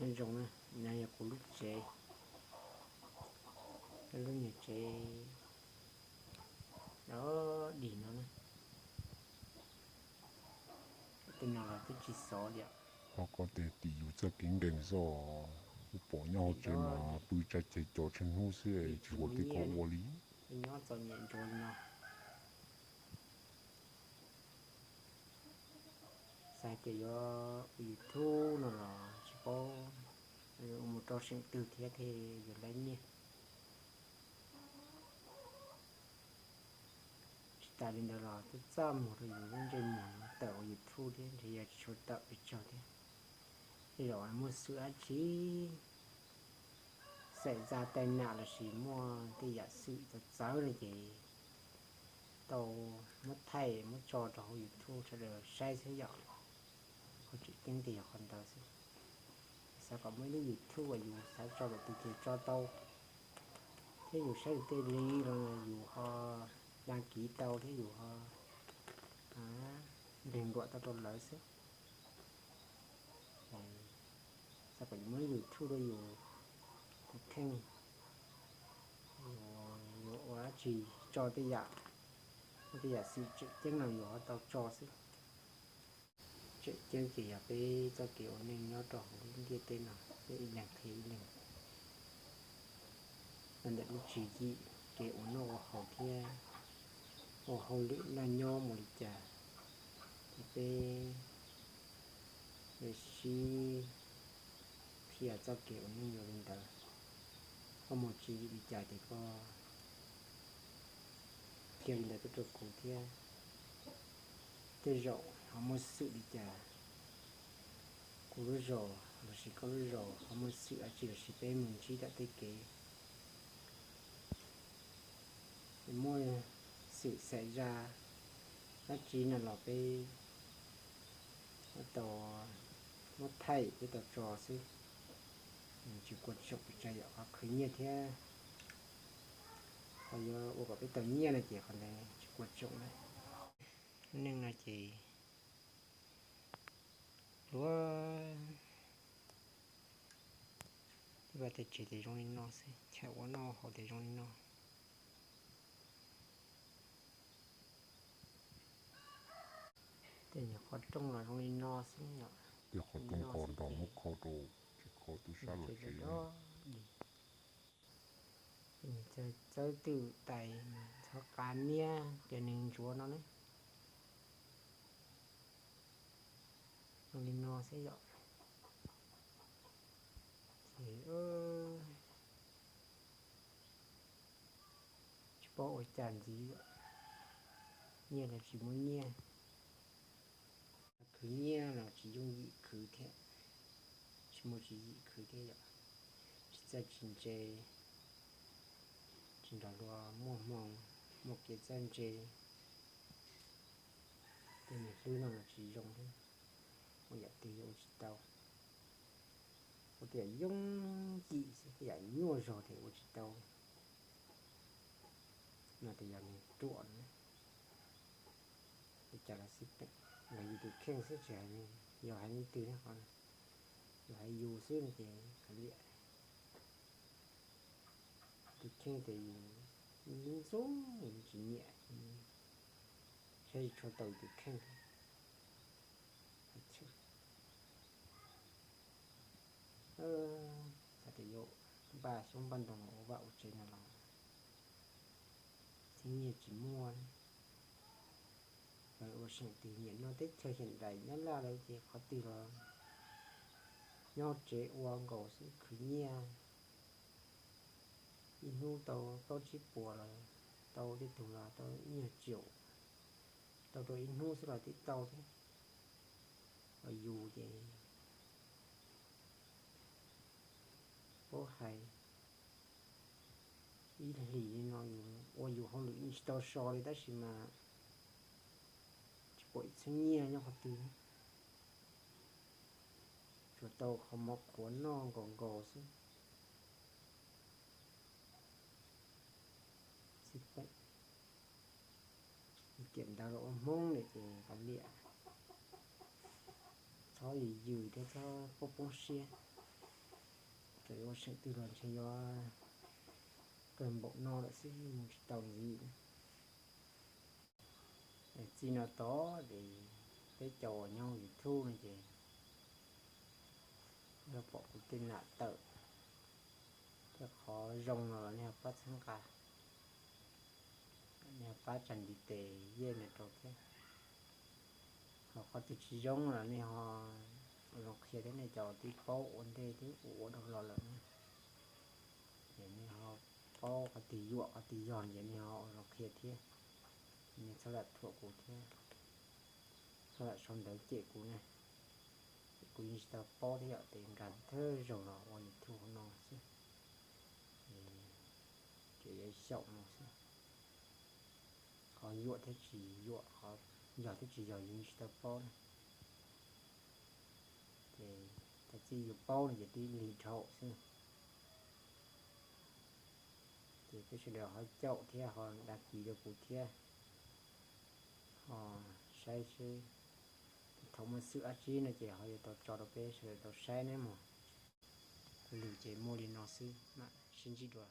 Nyob zoo na, no yog kuv lub tsev, lub nyuag tsev dog dig no na. Tej no los twb tsis xov li. Ho koj tias tim yus txoj kev nkees xwb, kuv pom nyob hauv tsev mas pw tsa ceg cov tsheej hnub xwb tsis huam li koj ua li. Nyob txom nyem nrog li no. Xav tias yuav ua YouTube no los tsis paub ua mus rau seem twg thiab thiaj yuav laib nyiaj. Tsis tas li ntawd los twb txaj muag rau yus lub ntsej muag no tawm ua YouTube thiab ntshe yog tsis tshua tawm pes tsawg thiab. Tej zaum muaj xwm dab tsi, xaim zaj tai nam lossis muaj tej yam xwm txawv txawv no ces tau muab thaij muab tso rau hauv YouTube sawv daws saib xwb yom. Qhov tseem ceeb tiag yog qhov ntawd xwb. Xav kom muaj ib lub YouTube uas yus xav tso lawm tus twg tso tau, thiab yus saib yus tej li los yus ho đăng ký tau thiab yus ho nreeg nruam tau rau lawv xwb. Xav kom yus muaj lub YouTube rau yus tus kheej, yuav ua dab tsi tso tej yam, tej yam xwm tseem ceeb no yus ho tau tso xwb. Tseem ceeb ces yog peb txoj kev ua neej nyob rau hauv lub ntiaj teb no, peb ib leeg qhia ib leeg los ntawm lub tswv yim kev ua noj ua haus thiab ua hauj lwm laj nyob mus li cas, ces peb yuav sib qhia txoj kev ua neej yuav li ntawd. Koj mus tswv yim li cas ces koj qhia li ntawd tuaj rau kuv thiab. Tej zaum ho muaj xwm li cas kuv lub zos lossis koj lub zos ho muaj xwm dab tsi lossis peb mus ntsib tom tej kev muaj xwm xaim zaj dab tsi no los peb tau muab thaij peb tau tso xwb. Tsis quan trọng pes tsawg yom, qhov khwv nyiaj thiab qhov yuav ua kom peb tau nyiaj no ces qhov ntawd tsis quan trọng na. Lub neej no ces luag tej vaj tej tsev ces zoo li no xwb, chaw ua noj haus ces zoo li no. Tej nyuag qhov rooj los zoo li no xwb yom. Tej qhov rooj ko nrog muab kho rau, tsis kho tub sab los tsev. Txawb twm tais, txhob qav niab cov neeg ntsuav no ne. Zoo li no xwb yom. Ces tsis paub ua cas ntxiv, nyiaj los tsis muaj nyiaj, khwv nyiaj los tsis yooj yim khwv thiab, tsis muaj tswv yim khwv thiab yom. Tsis txawj tsis ntse, tsis nrog luag muaj hmoo, muaj kev txawj ntse, tej niag hlwb no los tsis zoo thiab, ua yam twg yuav ua tsis tau. Ua tej yam yooj yim xwb, tej yam nyuaj zog ces ua tsis tau. No ces yog neeg ruam na. Ua cas los xij peem, los yus tus kheej xwb tsis hais yog hais leej twg thiab qhov, yus hais yus xwb no ces kav liam. Tus kheej ces yus ntxub ntxub yus tsis nyiam, saib tsis tshua tau yus tus kheej thiab. Xav tias yuav npaj xyoob npaj ntoo los ua vaj ua tsev no los txheeb nyiaj tsis muaj. Lawv ua seem twg nyiam noj teb chaws xyem nraim nyob laj lawm ces qhov twg los nyob tsev ua nkaus xwb khwv nyiaj. Ib hnub tau plaub tsib puas los tau, tej tug los tau ib nyuag tsiaum, tau rau ib hnub xwb los twb tau thiab. Ho yus ces paub hais, ib hlis li no yus ua yus hauj lwm yeej tsis tau so li tab sis mas tsis pom ib txhiab nyiaj nyob qhov twg, tsuas tau qhov mov qhuav noj nkaus nkaus xwb. Xij peem, tiam ntawd los ua Hmoob lawm ces kav liam, txhob yws yws thiab txhob poob poob siab. Ua seem twg los ntshe yuav kawg npaum no lawm xwb, mus tsis tau ntxiv. Txij no tod ces peb cov uas nyob YouTube no ces yog pom kuv tej nam tawm, tej qhov zoo no los nej ho pab txhawb nqa, nej ho pab tsa ntiv tes yej no rau thiab. Ho qhov twg tsis zoo los nej ho ua zoo qhia thiab, nej cov twb paub ua ntej twb ua ua dhau los lawm na, ces nej ho paub qhov twg yuam qhov twg yog ces nej ho ua zoo qhia thiab. Nej txhob lam thuam kuv thiab, txhob lam sau ntawv cem kuv na. Ces kuv yeej tsis tau paub thiab yom, ces nkag thawj zaug los ua YouTube no xwb, ces yuav xyaum no xwb. Qhov yuam thiab tsis yuam, qhov yog thiab tsis yog yeej tsis tau paub na. Ces thaum txij yuav paub no ces twb lig dhau xwb. Ces peb sawv daws ho caum thiab ho đăng ký rau kuv thiab, ho saib seb thaum muaj xwm dab tsi no ces ho yuav tau tso rau peb sawv daws tau saib nawb mog. Lus ces muaj li no xwb, mam sib ntsib dua.